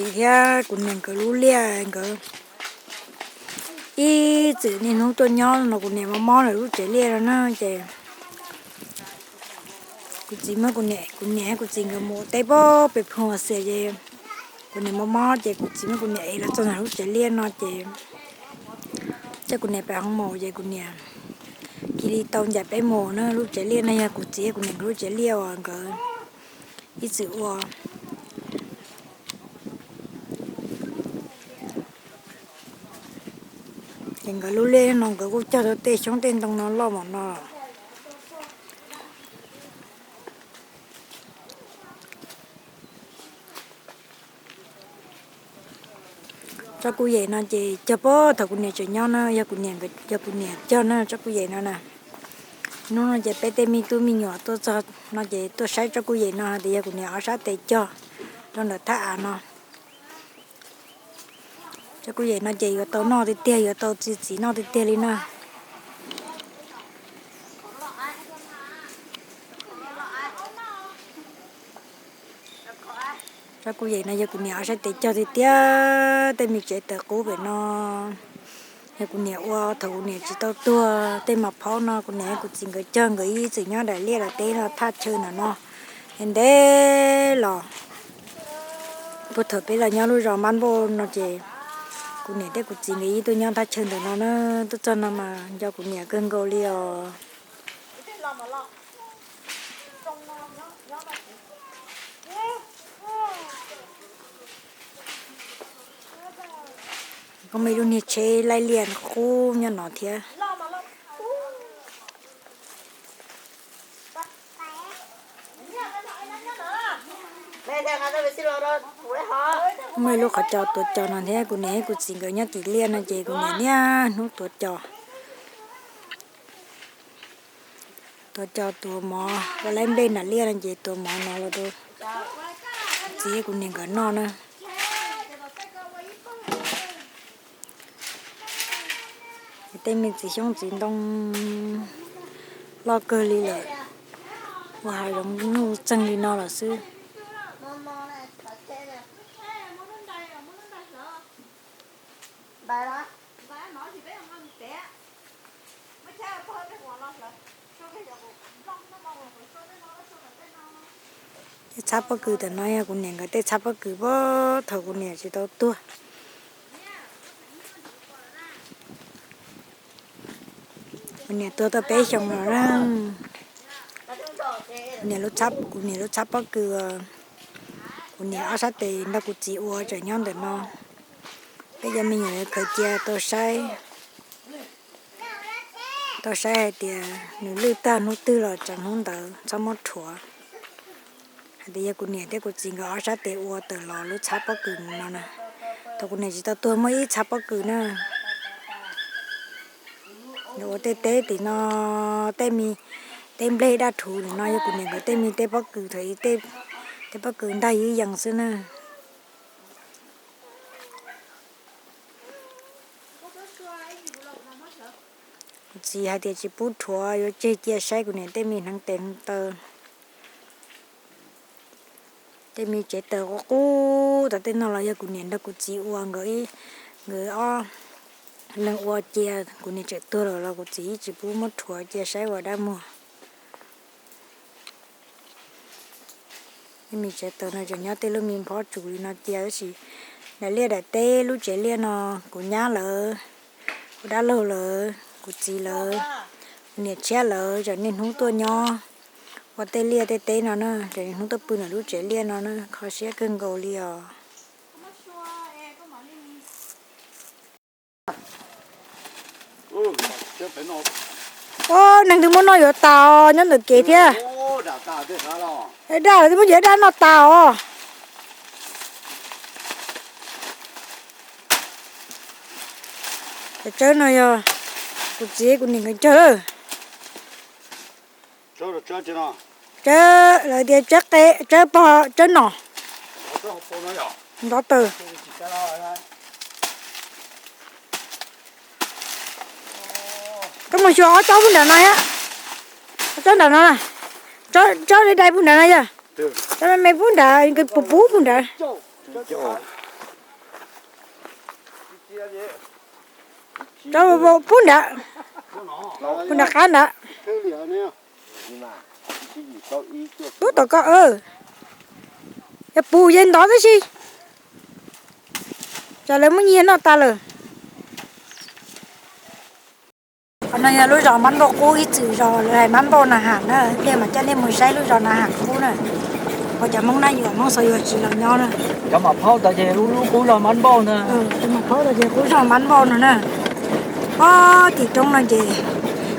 Thiab kuv niam nkawd lub liaj nkawd ib txwm niaj hnub tuaj nyob no, kuv niam mob mob lawm lub tsev liaj no na ces kuv txiv muab kuv niam, kuv niam kuv txiv nkawd mus teb pob pem phoos xias ces kuv niam mob mob ces kuv txiv muab kuv niam ev los txog ntawm lub tsev liaj no ces coj kuv niam pem hoob mus ces kuv niam cia li tau ncaim peb mus na. Lub tsev liaj no yog kuv txiv kuv niam nkawd lub tsev liaj uas nkawd ib txwm ua. Ces nkawd lub liaj no nkawd kuj cog tau tej xyoob tej ntoo no loj npaum no. Tsob kuj yem no ces cog puag thaum kuv niam tseem nyob na, yog kuv niam, yog kuv niam cog na tsob kuj yem no na. Hnub no ces peb tej me tub me nyuam tuaj txog no ces tuaj saib tsob kuj yem no hais tias yog kuv niam ob sab tes cog rau ntawm thaj av no. Tsob kuj yem no ces yuav tau noj tiag tiag, yuav tau txi txiv noj tiag tiag li na. Tsob kuj yem no yog kuv niam ob sab tes cog tiag tiag. Tej me tsev taws qub pem no yog kuv niam ua thaum kuv niam tsis tau tuag. Tej mas phaub no kuv niam kuv txiv nkawd cog, nkawd ib txwm nyob daim liaj daim teb no thaj chaw ntawm no ntev los. Puag thaum peb los nyob lub zos Npab Npauj no ces kuv niam thiab kuv txiv nkawd yeej tuaj nyob thaj chaw ntawm no na. Tuaj txog no mas nco kuv niam kawg nkaus li os. Koj muaj ib lub niag tsheb laij liaj qub nyob no thiab. Muaj ib lub qhov cos tuav cos no thiab, kuv niam thiab kuv txiv nkawd nyob tim liaj no ces kuv niam niaj hnub tuav cos. Tuav cos tuav mov, ua laib nplej nram liaj no ces tuav mov no los rau txiv kuv niam nkawd noj na. Tej me txiv xyoob txiv ntoo loj kawg li lawm, ua hav zoov nuj txeeg li no lawm xwb. Tej txhab pob kws ntawm no yog kuv niam nkawd tej txhab pob kws puag thaum kuv niam tsis tau tuag. Kuv niam tuag tau peb xyoos los na. Kuv niam lub txhab, kuv niam lub txhab pob kws, kuv niam ob sab tes nrog kuv txiv ua tseem nyob ntawm no. Peb cov me nyuam yuav khaws cia tau saib, tau saib hais tias nws lwj tag hnub twg los tseem hnub ntawd txhob muab rhuav. Hais tias yog kuv niam thiab kuv txiv nkawd ob sab tes ua tawm los lub txhab pob kws no na. Thaum kuv niam tsis tau tuag muaj ib txhab pob kws na. Nws ua tej teb tim no, tej me teb nplej daj rhuv no yog kuv niam nkawd tej me teb pob kws thaum ub, tej pob kws ntag ib yees xwb na. Kuv txiv hais tias tsis pub rhuav, yuav tseg cia saib kuv niam tej me hneev tes hneev taw. Tej me tsev taws qub qub tom tej no los yog kuv niam nrog kuv txiv ua, nkawd ib, nkawd ob leeg ua cia, kuv niam tseem tuag lawm los kuv txiv yeej tsis pub muab rhuav cia saib ua dab muag. Tej me tsev taws no tseem nyob tej lub me nphob tsuas li no cia tab sis daim liaj daim teb lub tsev liaj no kuv nyab lawv, kuv dab laug lawv, kuv txiv lawv, niam tshiab lawv tseem niaj hnub tuaj nyob ua tej liaj tej teb no na, tseem niaj hnub tuaj pw ntawm lub tsev liaj no na, kho siab kawg nkaus li os. Neeg twb muab noj yuav tas os, nyob ntawm kev thiab. Daj lawv twb muab cov daj noj tas os. Cov tsawb no yog kuv txiv kuv niam nkawd cog lawm. Tsawb, lawv tias tsawb qe, tsawb pog, tsawb nom. Nrov taws. Koj mus xyuas ob tsob pub nrad no, ob tsob nrad no, tsob dai dai pub nrad no yog, tsob me me pub nrad, puv puv pub nrad. Rau pub nrad, pub nrad qab nrad. Pub tom ko, yog pus yeej ntov tib si, tsam lawv muab nyiag noj tas lawm. Qhov no yog lub zos Mab Npauj qub, ib txwm zos lawv hais Mab Npauj Na Ham na, thiaj mam coj nej mus saib lub zos Na Ham qub na. Ua cov Hmoob Nab Yuam, Hmoob Xaus Yuam tsis los nyob na. Cov mam phaub tas ces lub qub zos Mab Npauj na. Cov mam phaub tas ces qub zos Mab Npauj no na. Ob tim roob no ces,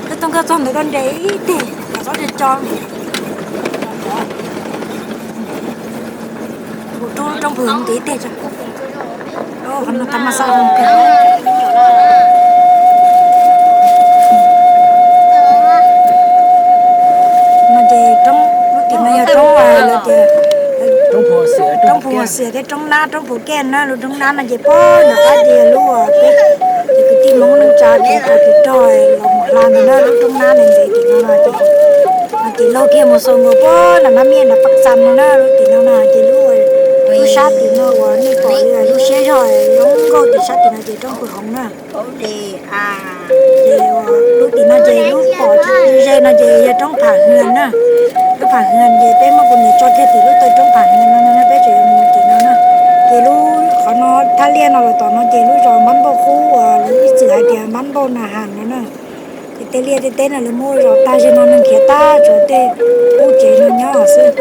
koj txog ntawd koj nres ib teg, txhob tso. Kuv rub roob Phuv Hoov tim ib teg tso. Qhov no tab mas xa no ces roob, lub tim no yog roob lawv tias roob Phuv Xiam thiab roob Nab, roob Phuv Kej na. Lub roob Nab no ces pog nram qab ces lub peb ces kwv tij Hmoob neej tsa ces tau tiv rog los mus hla ntawd na. Lub roob Nab ntev ntev tim no no ces, no ces laug kiag mus xaus nkaus pog nram Nab Miaj nram Paj Xas no na. Lub tim no no ces lub, lub sab tim no uas nej pom li lub siab zog zoo nkauj tim sab tim no ces roob Phuv Hoov na. Ces lub tim no ces lub pom ze no ces yog roob Pham Hwm na. Lub Pham Hwm ces peb muab kuv niam tso kiag tim lub taw roob Pham Hwm no no peb tseem yuav mus tim no na. Ces lub qhov no thaj liaj no los tom no ces lub zos Mab Npauj qub uas lawv ib txwm hais tias Mab Npauj Na Ham no na. Ces tej liaj tej teb no lawv muab zom tag zog no, neeg khiav tag tsuas tej qub tsev no nyob xwb.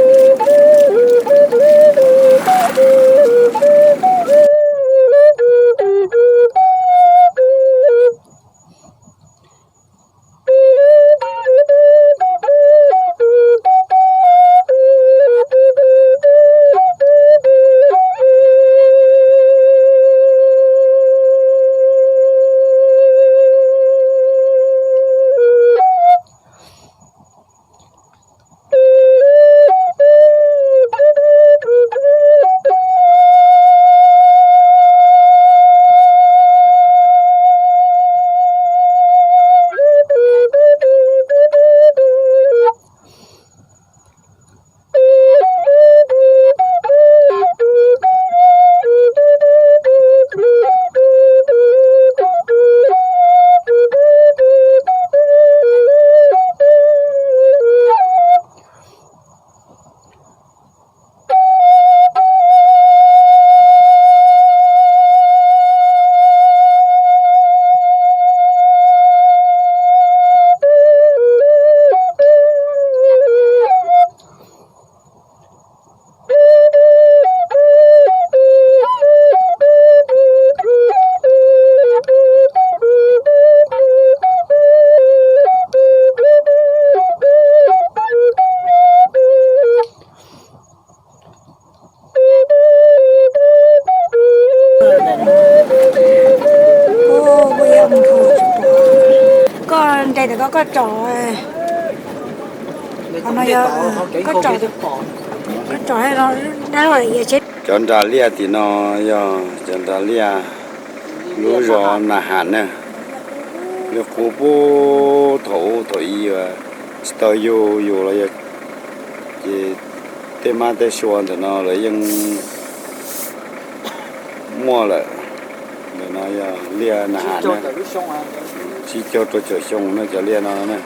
Koj nres tawm koj, koj tsom, qhov no yog, koj tsom, koj tsom no dab los ia tsheb. Cov nras liaj tim no yog cov nras liaj lub zos Na Ham na. Lub qub puag thaum ub thaum ub tsis tau yug yus los yog, ces tej mab tej sua ntawm no lawv yeej muaj lawm. Ntawm no yog liaj Na Ham na, tsib caug rau caum xyoo no cov liaj no na.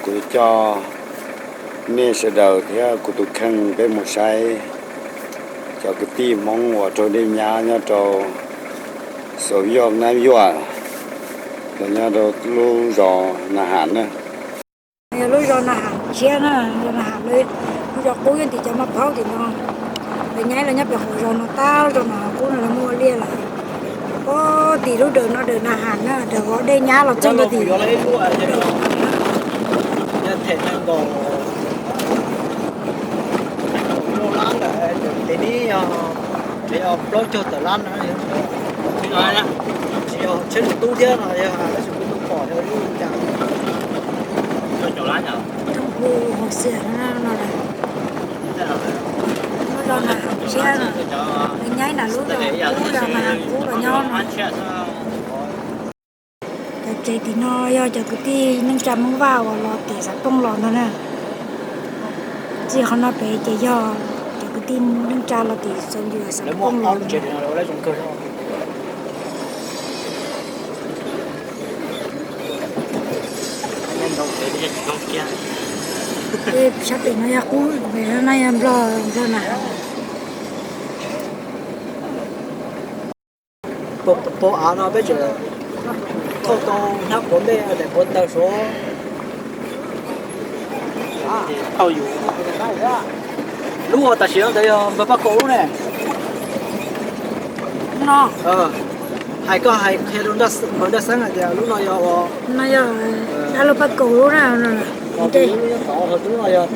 Kuv coj nej sawv daws thiab kuv tus kheej peb mus saib cov kwv tij Hmoob uas raug dej nyab nyob rau Xaus Yoj Nab Yuam, los nyob rau lub zos Na Ham na. Yog lub zos Na Ham tshiab na, zos Na Ham, lub zos qub yog tim cov maj phaub tim no. Lawv nyaib los nyob pem qhov zos no tag, zos Na Ham qub no lawv muaj liaj lawm. Pog tim lub dawm no dawm Na Ham na, dawm vov dej nyab los txog rau tim plaub caug tawm lab na, tsis yog tsheb tub thiab no, yog tab sis kuv tus pom yog lub cas. Roob Phuv Hoov Xiam no, lub zos Na Ham tshiab no, nyaib nram lub zos qub, zos Na Ham qub los nyob no. Cov tsev tim no yog cov kwv tij neej tsa Hmoob Vaj uas los tim Xav Pooj los ntag na. Txij qhov no pem ces yog cov kwv tij neej tsa los tim Xav Pooj los. Sab pem no yog qub, pem no yog nplog, nplog na. Pab av no peb tseem thauj tau hnab quav npej daim quav taw suav. Lub uas tam sim no ntawd yog npawg Paj Kaum lub ne. No hais koj hais qhia rau npawg Nraj Xeeb hais tias lub no yog ua, no yog dab laug Paj Kaum lub na. Lub no yog,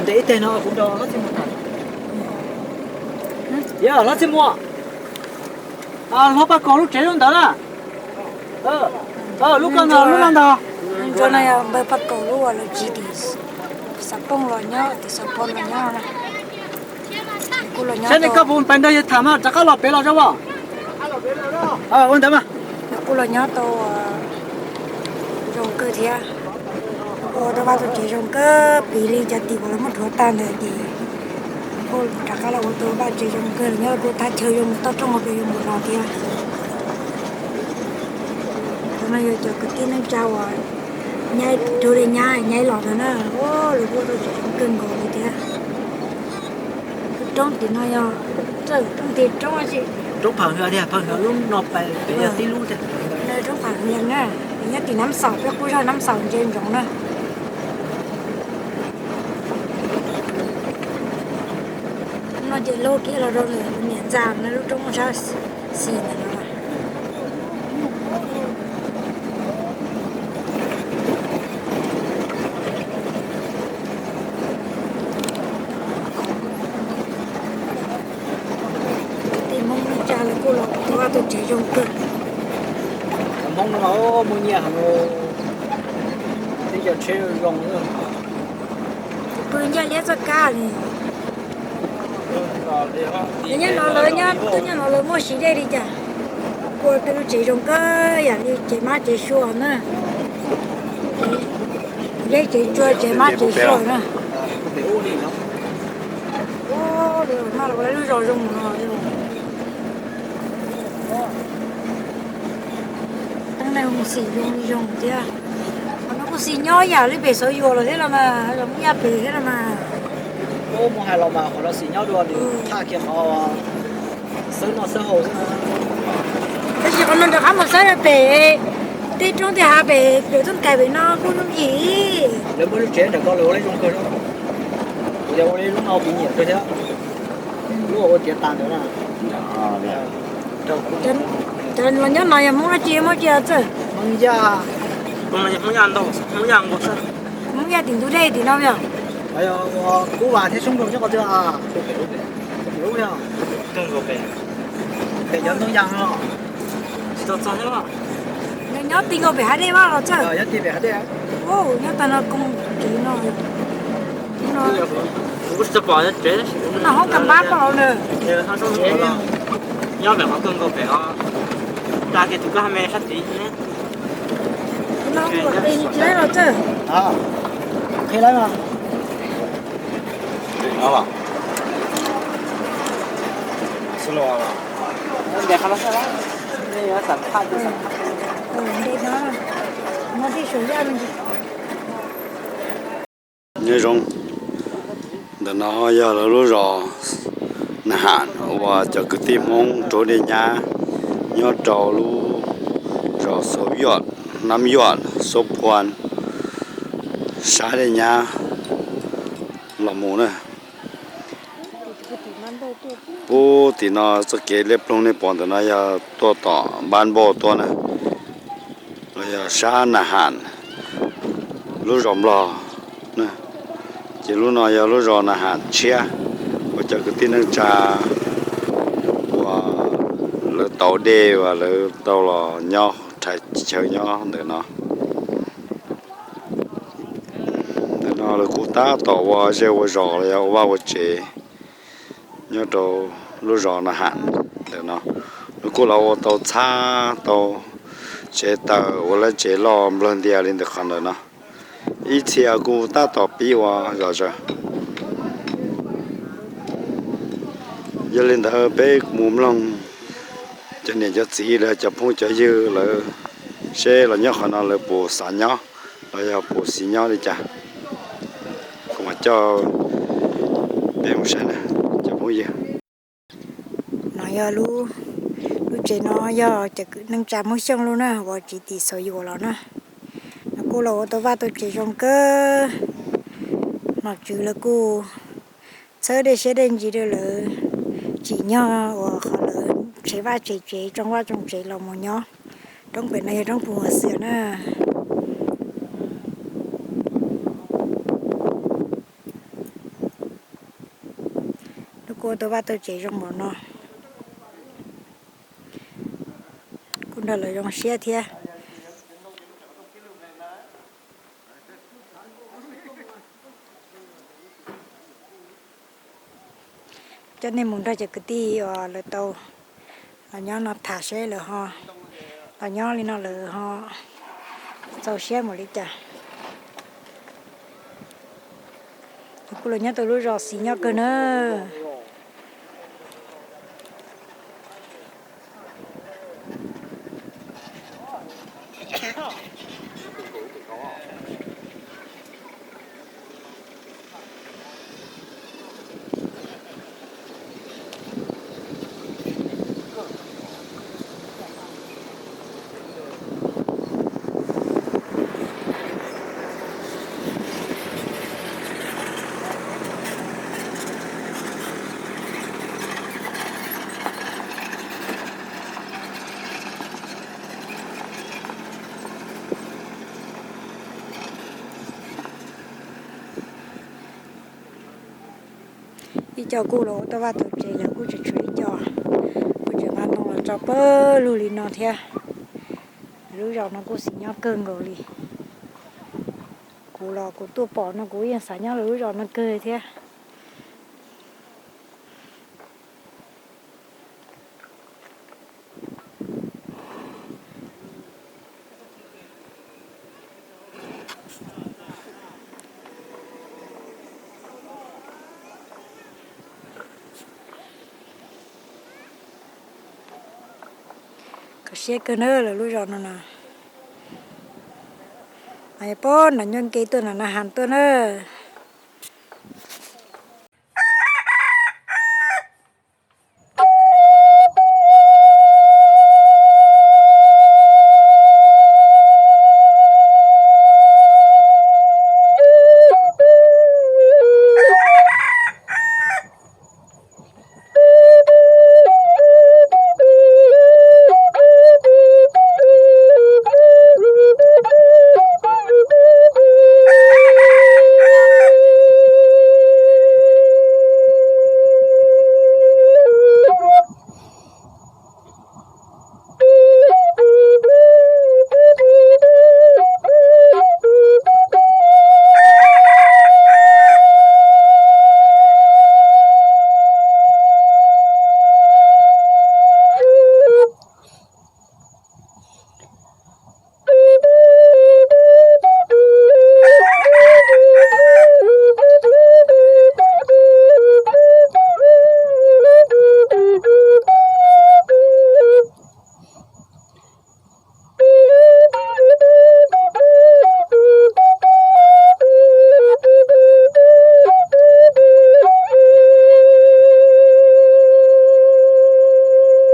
ntes ib teg no kuv nrog Hlob Txhiaj Muas tham. Yog Hlob Txhiaj Muas, Hlob Paj Kaum lub tsev zoo ntawd na. Lub ko ntag, lub no ntag. Ntsuag no yog npawg Paj Kaum lub uas lawv tsiv tim Xav Pooj los nyob, tim Xav Pooj los nyob na. Saib nej koj puas pais nrog yawg tham mas rov qab los pem los tso as. Ua ntawd mas. Kuj los nyob tau zoo kawg thiab. Ua tau vaj tau tsev zoo kawg, piv li cov tim uas lawv muab rhuav tag ntawd ces kuj rov qab los ua tau vaj tsev zoo kawg, nyob kuj thaj chaw zoo, toj roob hauv pes zoo npaum no thiab. Qhov no yog cov kwv tij neej tsa uas nyaib rau li nyab nyaib los ntawd na, lawv kuj tau tsev zoo kawg nkaus li thiab. Roob tim no yog, roob tim roob, roob Pham Hwm tiag, Pham Hwm lub no pem yog tib lub tiag. Roob Pham Hwm na, nyob tim Nab Xaum, peb qub zog Nab Xaum ntse ntsoov na. No ces laug kiag los rau niam ntxa na, lub roob sab xis ntawm no. Kwv tij Hmoob neej tsa lawv kuj los ua vaj ua tsev zoo kawg. Cov Hmoob no mas muaj nyiaj heev, tib co tsheb zoo. Pw ncaj liab txoj kab li. Nyob no lawv, nyob no lawv muaj siv dej li cas? Ua tej lub tsev zoo kawg yam li tsev mab tsev suav na. Yog tsev tsua tsev mab tsev suav na. Maj los ua lub zos zoo no. Teeb meem xim zoo li zoo thiab. Qhov no kuj xim nyob yam li pem Xauv Yuas lawm thiab los mas, Muaj Yaj pem thiab los mas. Ub, muaj hais los mas qhov no xim nyob dua nws tshaj kiag qhov xawb noj xawb haus xwb. Tab sis qhov no rov qab mus xawb rau pem tej roob tej hav pem, pem Txooj Kais pem no kuj yooj yim. Lawv muaj lub tsev ntawm ko lawv ua lub zoo kawg. Kuv yog ua lub no kuv nyiam kawg thiab. Lub ua tiav tas ntawd na. Cov los nyob no yog Hmoob dab tsi, Hmoob tsi txawj? Hmoob Yaj, Hmoob Yaj nkaus, Hmoob Yaj tim ntug dej tim no yog. Kub Vas thiab Soob Nplog nyob qhov twg? Pem cov ntoo yas no. Nyob ti nkaus pem hav dej vaj los txawj. Nyob tag no koom kev no. No hoob kas npab koj los na. Nyob pem qhov kawg nkaus pem os. Dag kiag tus koj ha me sab tid ne. No kuv los qhia tsis laib los txawj. Qhia laib mas. Nyob zoo, ntawm no yog lawv lub zos Na Ham uas cov kwv tij Hmoob rau dej nyab nyob rau lub zos Xauv Yuam, Nab Yuam, Xauv Phuam, sab dej nyab los mus na. Pub tim no txoj kev liab ploog nej pom ntawm no yog tuaj tom Npab Npauj tuaj na, los yog sab Na Ham lub zos Nplog na. Ces lub no yog lub zos Na Ham tshiab uas cov kwv tij neej tsa uas lawv tau dej uas lawv tau los nyob rhais chaw nyob ntawm no. Ntawm no lawv kuj tab tom ua zej ua zos los yog ua vaj ua tsev nyob rau lub zos Na Ham ntawm no. Lawv kuj los ua tau txhab tau tsev taws ua lawv tsev loj nplawg ntias li ntawm qhov ntawm no. Ib txhia kuj tab tom pib ua zom zaws. Yog li ntawd peb mus mloog cov niam cov txiv los cov phooj cov ywg lawv Seb los nyob qhov no lawv puas xav nyob los yog puas xis nyob li cas, kuv mam coj peb mus saib na cov phooj ywg. No yog lub, lub tsev no yog cov kwv neej tsa Hmoob Xyooj lub na, uas tsis tim Xaus Yuas los na. Lawv kuj los ua tau vaj tau tsev zoo kawg. Nom tswv lawv kuj txhawb dej siab dej ntsws rau lawv tsim nyog uas qhov lawv tshev vaj tshev tsev, tsoo vaj tsoo tsev los mus nyob. Roob pem no yog roob Phu Huas Xias na. Lawv kuj ua tau vaj tau tsev zoo npaum no, kuj nrog lawv zoo siab thiab. Coj nej mus nrog cov kwv tij uas lawv tau los nyob no tham seb lawv ho los nyob li no lawv ho txaus siab npaum li cas. Kuj los nyob tau lub zos xis nyob kawg na. Ib co kuj los ua tau vaj tau tsev, lawv kuj tseem tshuav ib co, kuj tseem nqa ntoo los tso pawg lug li no thiab. Lub zos no kuj xis nyob kawg nkaus li. Kuv los kuv tuaj pom no kuv yeej xav nyob lawv lub zos no kawg thiab. Kho siab kawg na lawv lub zos no na. Mas yog pab nram ncauj ke tuaj nram na has tuaj na.